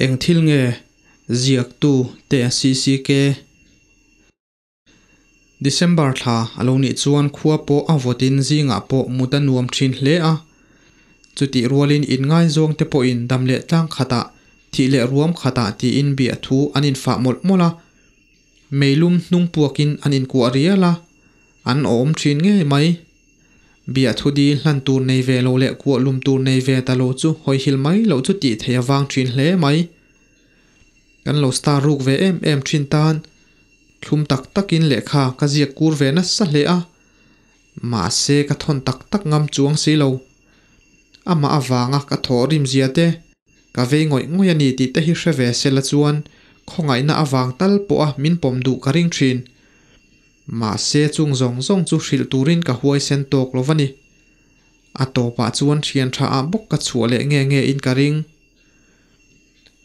Eng thil nge ziaktu te CCK? December thla a lo nih chuan khua pawh a vawtin zingah pawh mut a nuam thin hle a. Chutih rualin inngaizawng te pawhin dam leh tlang khatah, thih leh ruam khatah tiin biahthu an infah mawlh mawlh a. Meilum hnung puakin an inkuah rial a, an awm thin ngei mai. Biahthu dil hlan tur nei ve lo leh kuah lum tur nei ve ta lo chu hawihil mai loh chu tih theih a vang thin hle mai. Kan lo star ruk ve em em thin tan thlum tak takin lehkha ka ziak kur ve nasa hle a, mahse ka thawn tak tak ngam chuang si lo. Amah avanga ka thawh rim zia te, ka vei ngawih ngawih a ni tih te hi hre ve sela chuan khawngaihna avang tal pawha min pawm duh ka ring thin. Mahse chung zawng zawng chu hrilh turin ka huaisen tawk lo va ni. A tawpah chuan thian tha ah bawk ka chhuah leh nge nge in ka ring.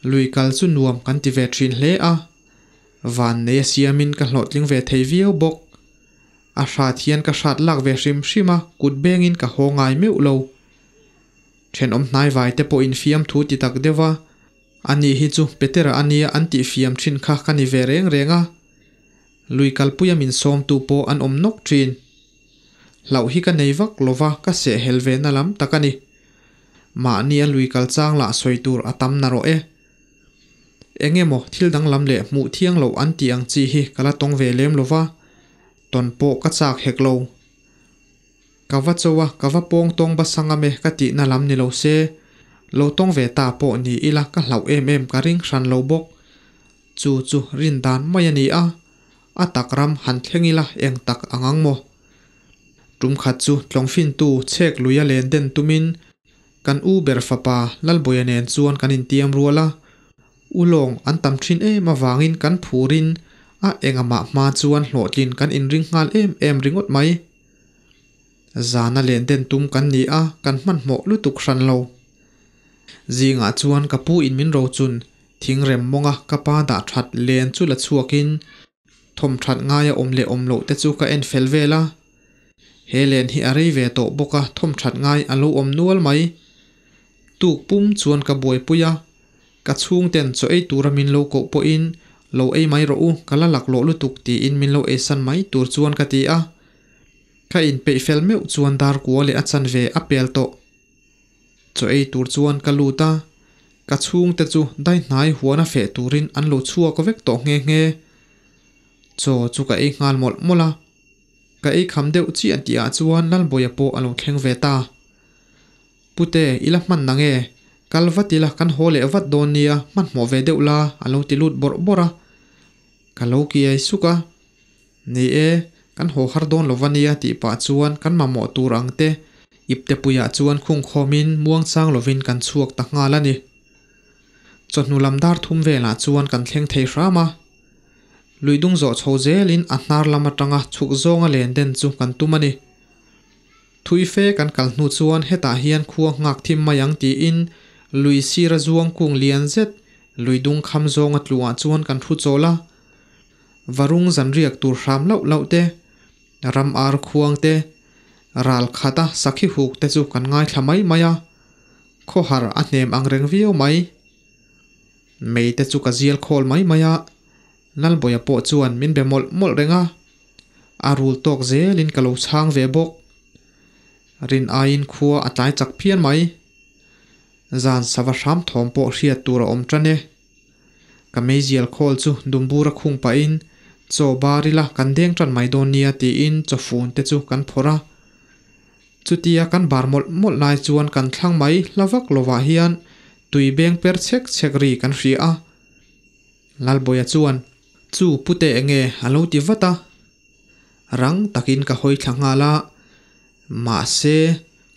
Lui kal chu nuam kan ti ve thin hle a, van nei a siamin ka hlawhtling ve thei viau bawk. A hrat hian ka hrat lak ve hrim hrim a, kut bengin ka haw ngai meuh lo. Thenawm hnaivai te pawh infiamthu ti tak deuh a, Ani hi chu Petera a nia an tih fiam thin kha ka ni ve reng reng a, lui kalpuia min sawmtu pawh an awm nawk thin. Hlauh hi ka nei vak lova ka sehhel ve na lam tak a ni. Mahni a lui kal chang lah sawi tur a tam na rawh e. Eng emaw thil danglam leh hmuh thiang loh an tih ang chi hi ka la tawng ve lem lova, tawn pawh ka chak hek lo. Ka va cho a, ka va pawng tawng ba sang am e ka tihna lam ni lo se, lo tawng ve ta pawh ni ila ka hlauh em em ka ring hran lo bawk. Chu chu rin dan mai a ni a, a tak ram han thleng ila eng tak ang ang maw? Tum khat chu tlawngfintu chhek luia len den tumin kan u ber fapa Lalbawia nen chuan kan intiam rual a, Ulawng an tam thin em avangin kan phurin a engamah hma chuan hlawhtlin kan inring nghal em em ringawt mai. Zana len den tum kan ni a, kan hmanhmawh lutuk hran lo. Zingah chuan ka pu in min rochun thingrem mawnga ka pa dah that len chu la chhuakin thawmthat ngaia awm leh awm loh te chu ka en fel vel a. He len hi a rei ve tawh bawk a, thawmthat ngai a lo awm nual mai. Tuk pum chuan ka buaipui a, ka chhungten chaw ei tura min lo koh pawhin lo ei mai rawh u, ka la laklawh lutuk tiin min lo eisan mai tur chuan ka ti a. Ka inpeih fel meuh chuan dar kua leh a chanve a pel tawh. Chaw ei tur chuan ka lut a, ka chhungte chu dai hnai huana feh turin an lo chhuak vek tawh nghe nghe. Chaw chu ka ei nghal mawlh mawlh a, ka ei kham deuh chiah tihah chuan Lalbawia pawh a lo thleng ve ta. Pute, i la hman nange? Kal vat ila kan haw leh vat dawn nia, hmanhmawh ve deuh la, a lo ti lut bawrh bawrh a. Ka lo kiai suk a. Ni e, kan haw har dawn lo va nia tih pah chuan kan mamawh tur ang te iptepuiah chuan khungkhawmin muangchang lovin kan chhuak ta nghal a ni. Chawhnu lam dar thum velah chuan kan thleng thei hram a. Lui dung zawh chho zelin a hnar lam atanga chhuk zawnga len den chu kan tum a ni. Thui fe kan kal hnu chuan hetah hian khua nghak thim mai ang tiin lui sira zuang kung lian zet lui dung kham zawnga tluah chuan kan thu chawl a. Varung zanriak tur hram lauh lauh te, ram ar khuang te, ral khata sakhi huk te chu kan ngaithla mai mai a, khawhar a hnem ang reng viau mai. Mei te chu ka zial khawl mai mai a, Lalbawia pawh chuan min be mawlh mawlh reng a, a rul tawk zelin ka lo chhang ve bawk. Rin aiin khua a tlai chak phian mai. Zan sava hram thawm pawh hriat tur a awm tan e. Ka meizial khawl chu dumbura khung pahin chaw bar ila kan deng tan mai dawn nia tiin chawfun te chu kan phawrh a. Chutia kan bar mawlh mawlh lai chuan kan thlang mai hla vak lovah hian tui beng per chhek chhek ri kan hria a. Lalbawia chuan, Chu pute enge a lo ti vat a. Rang takin ka hawi thla nghal a, mahse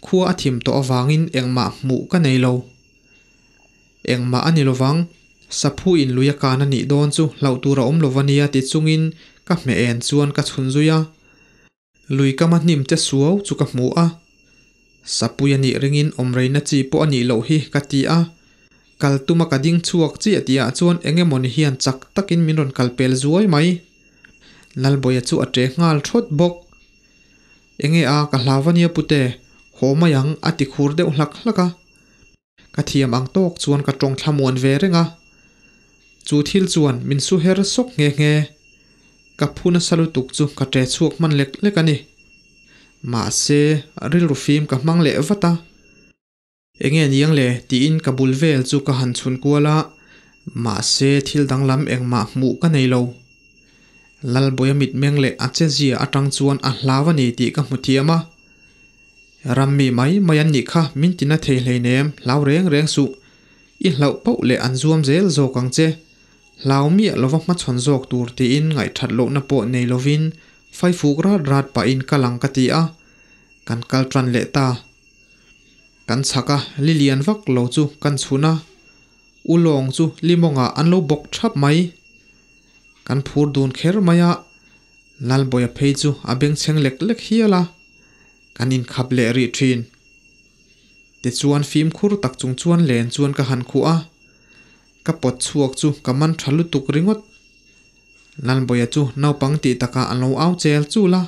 khua a thim tawh avangin engmah hmuh ka nei lo. Engmah a ni lovang, saphu in lui a kan a nih dawn chu hlauh tur a awm lo va nia ti chungin ka hmeh en chuan ka chhun zui a. Lui kama hnim te suau chu ka hmu a, sapui a nih ringin awm reina chi pawh a nih loh hi ka ti a. Kal tuma ka ding chhuak chiah tihah chuan eng emawni hian chak takin min rawn kal pel zuai mai. Lalbawia chu a ṭe nghal ṭhawt bawk. Enge a, ka hlau a nia pute, haw mai ang a ti khur deuh hlak hlak a. Ka thiam ang tawk chuan ka tawng thlamuan ve reng a. Chu thil chuan min su her sawk nghe nghe. Ka phu nasa lutuk chu ka ṭe chhuak hman lek lek a ni. Mahse, rilru fim ka hmang leh vat a. Enge niang le tiin ka bul vel chu ka han chhun kual a, mahse thil danglam engmah hmuh ka nei lo. Lalbawi a mitmeng leh a chezia atang chuan a hlau a ni tih ka hmu thiam a. Rammi mai mai an nih kha min tina thei hleinem, hlau reng reng suh. I hlauh pauh leh an zuam zel zawk ang che. Hlau miah lova hmachhawn zawk tur tiin ngaihthat lohna pawh nei lovin faifuk rat rat pahin kal ang ka ti a, kan kal tan leh ta. Kan chhak a, li lian vak lo chu kan chhun a, u lawng chu limawngah an lo bawk thap mai. Kan phur dun kher mai a, Lalbawia phei chu a bengchheng lek lek hial a, kan inkhap leh rih thin. Tichuan fimkhur tak chung chuan len chuan ka han khuh a, ka pawt chhuak chu ka man tha lutuk ringawt. Lalbawia chu naupang tih takah an lo au chel chul a,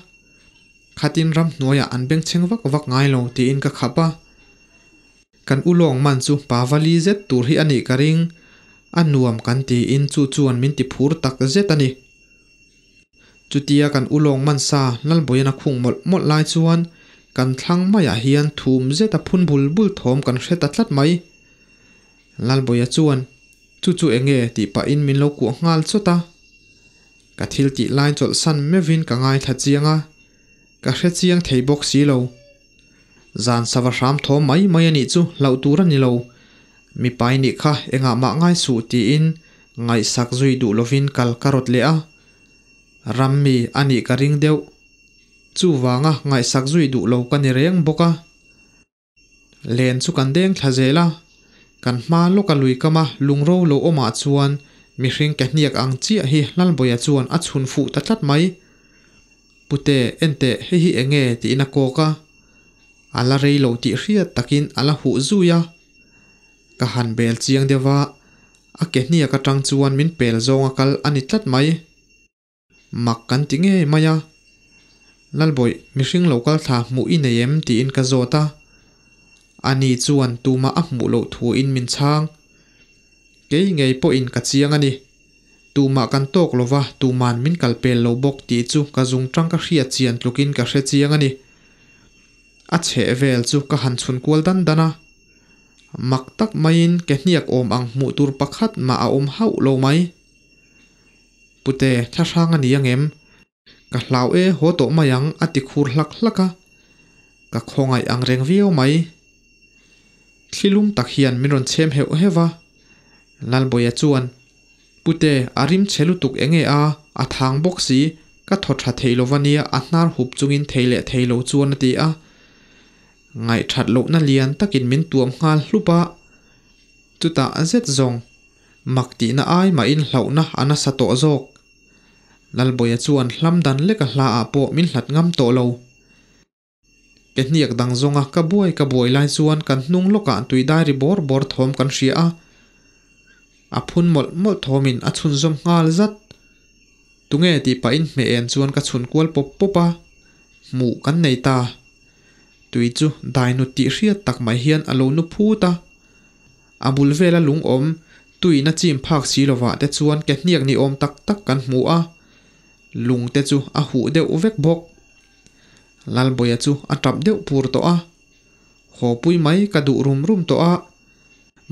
Khatin ramhnuaiah an bengchheng vak vak ngai lo tiin ka khap a. Kan u lawng man chu pa va li zet tur hi a nih ka ring, a nuam kan tiin chu chuan min ti phur tak zet a ni. Chutia kan u lawng man sa Lalbawian a khung mawlh mawlh lai chuan kan thlang maiah hian thum zet a phun bul bul thawm kan hre ta tlat mai. Lalbawia chuan Chu chu enge tih pahin min lo kuah nghal chawt a. Ka thil tih lai chawlhsan meuhin ka ngaithla chiang a, ka hre chiang thei bawk si lo. Zan sava hram thawm mai mai a nih chu hlauh tur a ni lo. Mipai nih kha engah mah ngai suh tiin ngaihsak zui duh lovin kal ka rawt leh a. Rammi a nih ka ring deuh. Chuvanga ngaihsak zui duh lo ka ni reng bawk a. Len chu kan deng thla zel a, kan hma lawka lui kama lungro lo awmah chuan mihring ke hniak ang chiah hi Lalbawia chuan a chhun fuh ta tlat mai. Pute, enteh hei hi enge tiin a kawk a, a la rei lo tih hriat takin a la huh zui a. Ka han bel chiang deuh a, a ke hniak atang chuan min pel zawnga kal a ni tlat mai. Mak kan ti ngei mai a. Lalbawih, mihring lo kal thla hmuh i nei em? tiin ka zawt a. Ani chuan tumah a hmuh loh thuin min chhang. Kei ngei pawhin ka chiang a ni. Tumah kan tawk lo va, tuman min kal pel lo bawk tih chu ka zung tang ka hriat chian tlukin ka hre chiang a ni. A chheh vel chu ka han chhun kual dan dan a. Mak tak maiin ke hniak awm ang hmuh tur pakhat mah a awm hauh lo mai. Pute, thla hrang a ni ang em? Ka hlau e, haw tawh mai ang, a ti khur hlak hlak a. Ka khawngaih ang reng viau mai. Thli lum tak hian min rawn chhem heuh heuh a. Lalbawia chuan, Pute, a rim chhe lutuk eng nge a, a thang bawk si, ka thaw tha thei lo va nia a hnar hup chungin thei leh thei lo chuan a ti a. Ngaihthat lohna lian takin min tuam nghal hlup a. Chutah zet zawng, Mak tihna ai mahin hlauhna a nasa tawh zawk. Lalbawia chuan hlam dan leka hla ah pawh min hlat ngam tawh lo. Ke hniak dang zawnga ka buai ka buai lai chuan kan hnung lawkah tui dai ri bawr bawr thawm kan hria a. A phun mawlh mawlh thawmin a chhunzawm nghal zat. Tunge tih pahin hmeh en chuan ka chhun kual pawp pawp a, hmuh kan nei ta. Tui chu dai nut tih hriat tak mai hian a lo nu phut a. A bul vela lung awm, tuina chim phak si lovah te chuan ke hniak ni awm tak tak kan hmu a, lung te chu a huh deuh vek bawk. Lalbawia chu a tap deuh pur tawh a, haw pui mai ka duh rum rum tawh a,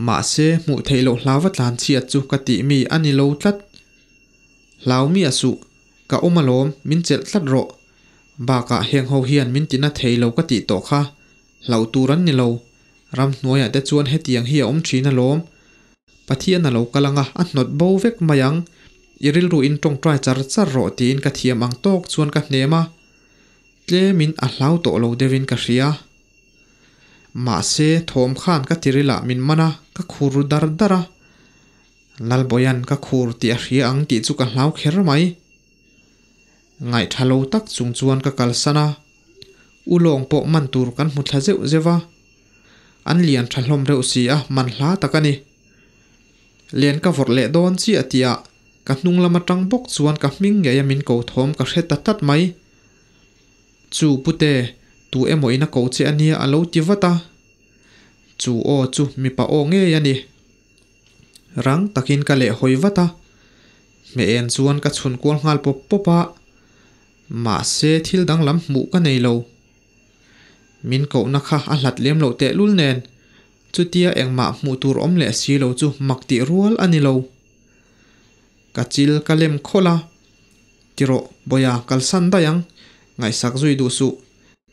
mahse hmuh theih loh hlauva tlan chhiat chu ka tih mi a ni lo tlat. Hlau miah suh, ka awm alawm, min chelh tlat rawh. Bakah heng ho hian min tina thei lo ka tih tawh kha, hlauh tur an ni lo. Ramhnuaiah te chuan hetiang hi a awm thin alawm. Pathian a lo kal anga a hnawt bo vek mai ang. I rilru in tawngtai char char rawh tiin ka thiam ang tawk chuan ka hnem a. Tlemin a hlau tawh lo deuhin ka hria. Mahse, thawm khan ka tirilah min man a, ka khur ru dar dar a. Lalbawian ka khur tih a hria ang tih chu ka hlau kher mai. Ngaihtha lo tak chung chuan ka kalsan a. U lawng pawh man tur kan hmu thla zeuh zeuh a, an lian tha hlawm reuh si a, man hla tak a ni. Len ka vawrh leh dawn chiah tihah ka hnung lam atang bawk chuan ka hming ngei a min ko thawm ka hre ta tlat mai. Chu pute, tu emaw in a ko che a nia a lo ti vat a. Chu aw chu mipa aw ngei a ni. Rang takin ka lehhawi vat a, hmeh en chuan ka chhun kual nghal pawp pawp a, mahse thil danglam hmuh ka nei lo. Min kohna kha a hlat lem loh tehlul nen, chutia engmah hmuh tur awm leh si lo chu mak tih rual a ni lo. Ka chil ka lem khawlh a, Tirawh, Bawia, kalsan daih ang, ngaihsak zui duh suh.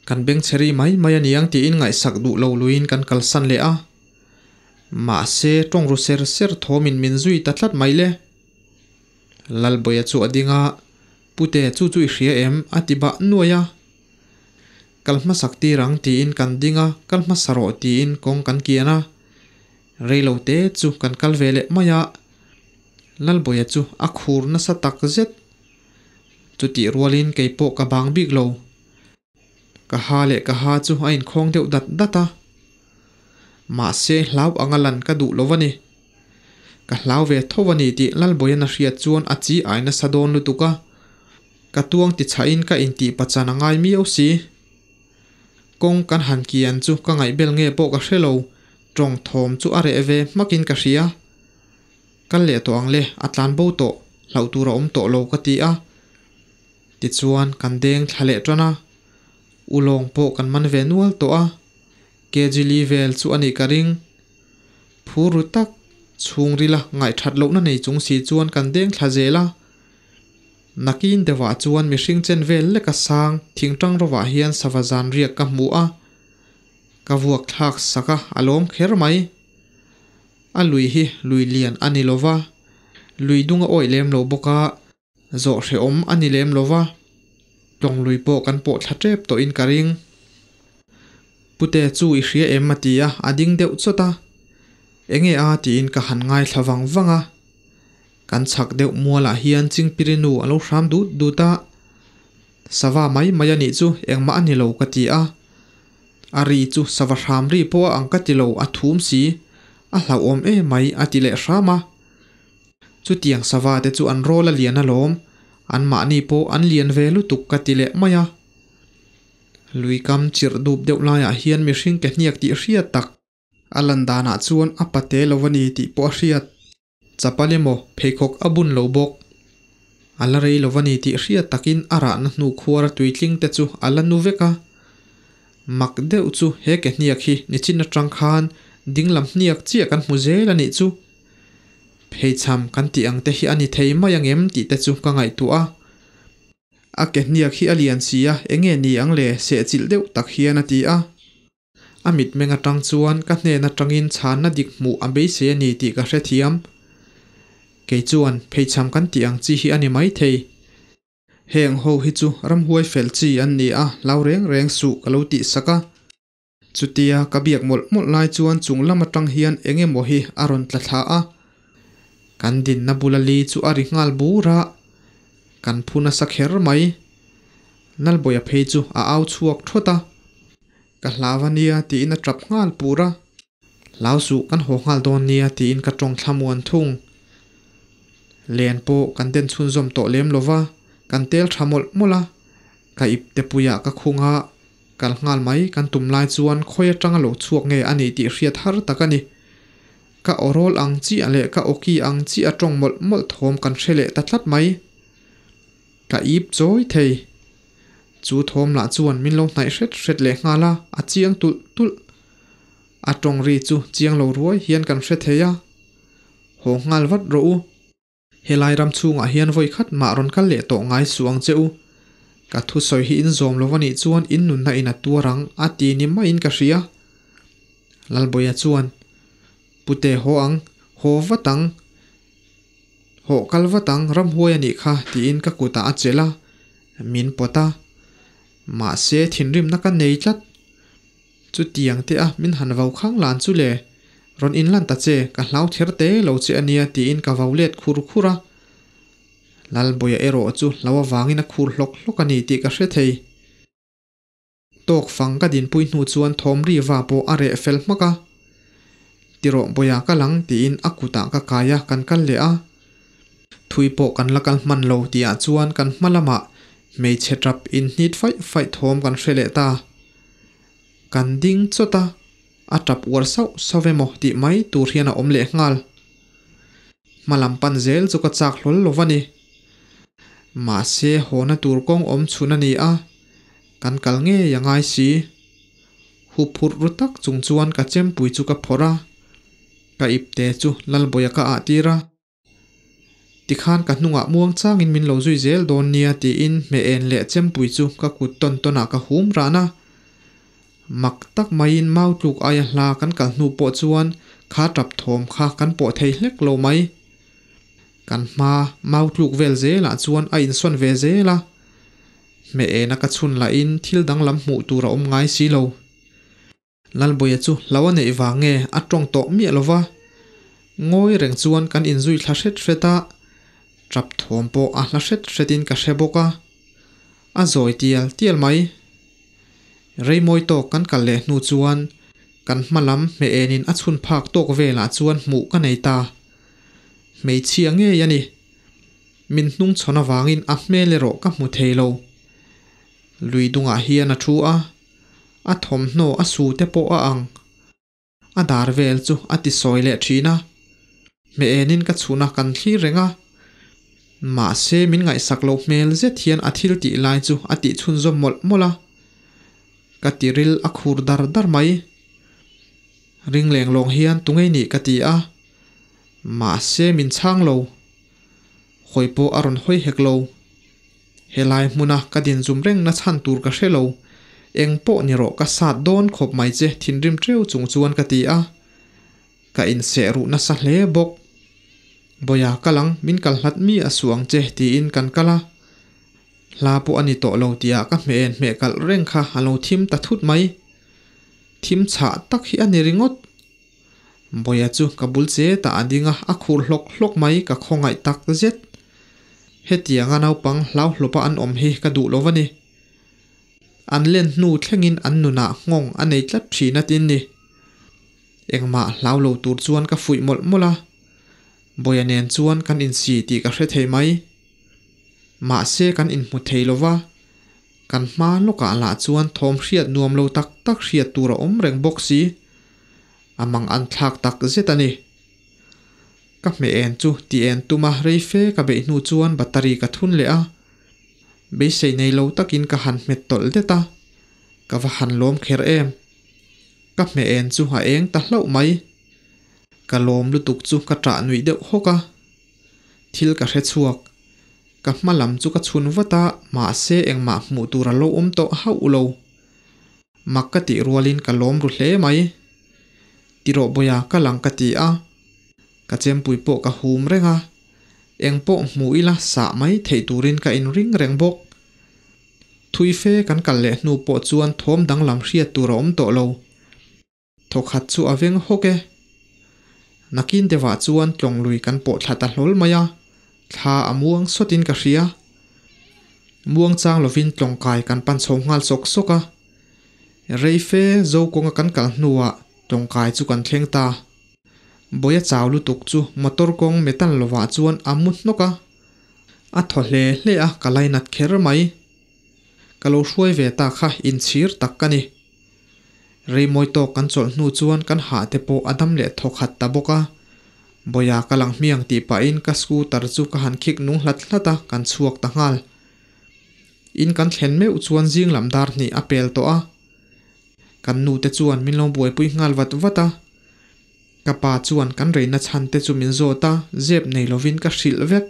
Kan beng chhe ri mai mai a niang tiin ngaihsak duh lo luiin kan kalsan leh a. Mahse, tawng ru ser ser thawmin min zui ta tlat mai le. Lalbawia chu a ding a, Pute, chu chu i hria em? a ti bah nuai a. Kal hmasak tir ang tiin kan ding a, kal hmasa rawh tiin kawng kan kian a. Reilo te chu kan kal ve leh mai a. Lalbawia chu a khur nasa tak zet. Chutih rualin kei pawh ka bang bik lo. Ka ha leh ka ha chu a inkhawng deuh dat dat a. Mahse hlau anga lan ka duh lo a ni. Ka hlau ve tho a ni tih Lalbawian a hriat chuan a chi ai nasa dawn lutuk a. Ka tuang ti chhahin ka intih pachan a ngai miau si. Kawng kan han kian chu ka ngaihbel nge pawh ka hre lo, tawng thawm chu a reh ve hmakin ka hria. Kal leh tawh ang le, a tlan bo tawh, hlauh tur a awm tawh lo ka ti a. Tichuan kan deng thla leh tan a, ulawng pawh kan man ve nual tawh a, kg li vel chu a nih ka ring. Phur ru tak, chhungrila ngaihthat lohna nei chung si chuan kan deng thla zel a. Nakin deuhah chuan mihring chen vel leka sang thingtang rovah hian sava zan riak ka hmu a, ka vuak thlak sak a, a lawm kher mai. A lui hi lui lian a ni lova, lui dung a awih lem lo bawk a, zawh hrehawm a ni lem lova, tlawng lui pawh kan pawh thla tep tawhin ka ring. Pute chu i hria em a ti a, a ding deuh chawt a. Enge a tiin ka han ngaithla vang vang a. Kan chhak deuh mualah hian Chingpirinu a lo hram dut dut a, Sava mai mai a nih chu engmah a ni lo ka ti a. A ri chu sava hram ri pawh a ang ka ti lo a thum si, a hlauhawm e mai a ti leh hram a. Chutiang sava te chu an rawl a lian alawm, anmahni pawh an lian ve lutuk ka ti leh mai a. Lui kam chirh dup deuh laiah hian mihring ke hniak tih hriat tak. A lan danah chuan a pate lo a ni tih pawh a hriat. Chapal emaw pheikhawk a bun lo bawk. A la rei lo a ni tih hriat takin a rahna hnu khuar a tuitling te chu a la nu vek a. Mak deuh chu he ke hniak hi nichin atang khan dinglam hniak chiah kan hmu zel a nih chu. Pheichham kan tih ang te hi a ni thei mai ang em tih te chu ka ngaihtuah a. A ke hniak hi a lian si a, enge ni ang le sehchilh deuh tak hian a ti a. A mitmeng atang chuan ka hnen atangin chhanna dik hmuh a beisei a ni tih ka hrethiam. Kei chuan pheichham kan tih ang chi hi a ni maithei. Heng ho hi chu ramhuai fel chi an ni a, hlau reng reng suh ka lo tih sak a. Chutia ka biak mawlh mawlh lai chuan chung lam atang hian eng emaw hi a rawn tla thla a. Kan dinna bula li chu a ri nghal bur a, kan phu nasa kher mai. Nalbawia phei chu a au chhuak thawt a. Ka hlau a nia tiin a tap nghal pur a. Hlau suh kan haw nghal dawn nia tiin ka tawng thlamuan thung. Len pawh kan den chhunzawm tawh lem lo va, kan tel tha mawlh mawlh a. Ka ip te puiah ka khung a, kal nghal mai kan tum lai chuan khawi atanga lo chhuak nge a nih tih hriat har tak a ni. Ka awrawl ang chiah leh ka awki ang chiah a tawng mawlh mawlh thawm kan hre leh ta tlat mai. Ka ip chawi thei. Chu thawm lah chuan min lo hnaih hret hret leh nghal a, a chiang tulh tulh. A tawng ri chu chiang lo ruai hian kan hre thei a. Haw nghal vat rawh u. Helai ram chhungah hian vawi khat mah rawn kal leh tawh ngai suh ang che u. Ka thusawi hi in zawm lo a nih chuan in nunna in a tuar ang a ti ni maiin ka hria. Lalbawia chuan, Pute haw ang, haw vat ang. Hawh kal vat ang, ramhuai a nih kha tiin ka kutah a chelh a, min pawt a. Mahse thinrimna ka nei tlat. Chutiang te a min han vau khang lan chu le, rawn inlan ta che, ka hlau ther te lo che a nia tiin ka vau let khur khur a. Lalbawia erawh chu hlau avangin a khur hlawk hlawk a ni tih ka hre thei. Tawk fang ka dinpui hnu chuan thawm ri va pawh a reh fel hmak a. Tirawh Bawia ka lang tiin a kutah ka kai a, kan kal leh a. Thui pawh kan la kal hman lo tihah chuan kan hma lamah hmeichhe tap inhnit faih faih thawm kan hre leh ta. Kan ding chawt a, a tap uar sauh sauh emaw tih mai tur hian a awm leh nghal. Hmalam pan zel chu ka chak hlawl lo va ni. Mahse hawna tur kawng awm chhun a ni a, kan kal ngei a ngai si. Huphurh ru tak chung chuan ka chempui chu ka phawrh a, ka ipte chu Lalbawia ka ah tir a. Tikhan ka hnungah muang changin min lo zui zel dawn nia tiin hmeh en leh chempui chu ka kut tawn tawnah ka hum ran a. Mak tak maiin mau tluk aia hla kan kal hnu pawh chuan kha tap thawm kha kan pawh thei hlek lo mai. Kan hma mau tluk vel zelah chuan a insawn ve zel a. Hmeh ena ka chhun lahin thil danglam hmuh tur a awm ngai si lo. Lalbawia chu hlo a neih vang nge a tawng tawh miah lo va, ngawi reng chuan kan inzui thla hret hret a, tap thawm pawh a hla hret hretin ka hre bawk a, a zawi tial tial mai. Reimawi tawk kan kal leh hnu chuan kan hma lam hmeh enin a chhun phak tawk velah chuan hmuh ka nei ta. Hmeichhia ngei a ni. Min hnung chhawn avangin a hmel erawh ka hmu thei lo. Lui dungah hian a thu a, a thawmhnaw a su te pawh a ang. A dar vel chu a ti sawi leh thin a, hmeh enin ka chhun a kan thlir reng a. Mahse min ngaihsak loh hmel zet hian a thil tih lai chu a tih chhunzawm mawlh mawlh a. Ka tiril a khur dar dar mai. Ring leng lawng hian tungei nih ka ti a, mahse min chhang lo. Hawi pawh a rawn hawi hek lo. Helai hmuna ka din zum reng na chhan tur ka hre lo. Eng pawh ni rawh ka sat dawn khawp mai che thinrim teuh chung chuan ka ti a. Ka inseh ruh nasa hle bawk. Bawia kal ang, min kal hlat mi a suh ang che tiin kan kal a. Hla pawh a ni tawh lo tihah ka hmeh en hmeh kalh reng kha a lo thim ta thut mai. Thim chhah tak hi a ni ringawt. Bawia chu ka bul che tah a ding a, a khur hlawk hlawk mai ka khawngaih tak zet. Hetianga naupang hlauhlawpa an awm hi ka duh lo va ni. An len hnu thlengin an nunah nghawng a nei tlat thin a tin ni. Engmah hlau lo tur chuan ka fuih mawlh mawlh a. Bawia nen chuan kan insi tih ka hre thei mai. Mahse kan inhmu thei lo va, kan hma lawkah lah chuan thawm hriat nuam lo tak tak hriat tur a awm reng bawk si. A mang an thlak tak zet a ni. Ka hmeh en chu ti en tum a rei fe ka beih hnu chuan battery ka thun leh a. Beisei nei lo takin ka han hmet tawlh det a, ka va han lawm kher em. Ka hmeh en chu a eng ta hlauh mai. Ka lawm lutuk chu ka ṭah nuih deuh hawk a. Thil ka hre chhuak. Ka hma lam chu ka chhun vat a, mahse engmah hmuh tur a lo awm tawh hauh lo. Mak ka tih rualin ka lawm ru hle mai. Tirawh bawia ka lang ka ti a. Ka chempui pawh ka hum reng a. Eng pawh hmu ila sah mai theih turin ka inring reng bawk. Thui fe kan kal leh hnu pawh chuan thawm danglam hriat tur a awm tawh lo. Thawkhat chu a veng hawk e. Nakin deuhah chuan tlawng lui kan pawh thla ta hlawl mai a, thla a muang sawtin ka hria. Muang chang lovin tlawng kai kan pan chho nghal sawk sawk a. Rei fe zo kawnga kan kal hnuah tlawng kai chu kan thleng ta. Bawia chau lutuk chu motor kawng metal lovah chuan a mu hnawk a. A thaw hle hle a, ka lainat kher mai. Ka lo hruai ve ta kha inchhir tak ka ni. Reimawi tawk kan chawlh hnu chuan kan hah te pawh a dam leh thaw khat ta bawk a. Bawia ka lang hmiang tih pahin ka scooter chu ka han khik nung hlat hlat a, kan chhuak ta nghal. In kan thlen meuh chuan zing lam dar hnih a pel tawh a. Kan nu te chuan min lo buaipui nghal vat vat a. Ka pa chuan kan reina chhan te chu min zawt a, zep nei lovin ka hrilh vek.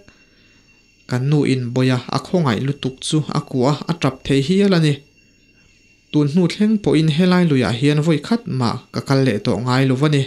Kan nu in Bawia a khawngaih lutuk chu a kuah a, a tap thei hial a ni. Tun hnu thleng pawhin helai luiah hian vawi khat mah ka kal leh tawh ngai lo va ni.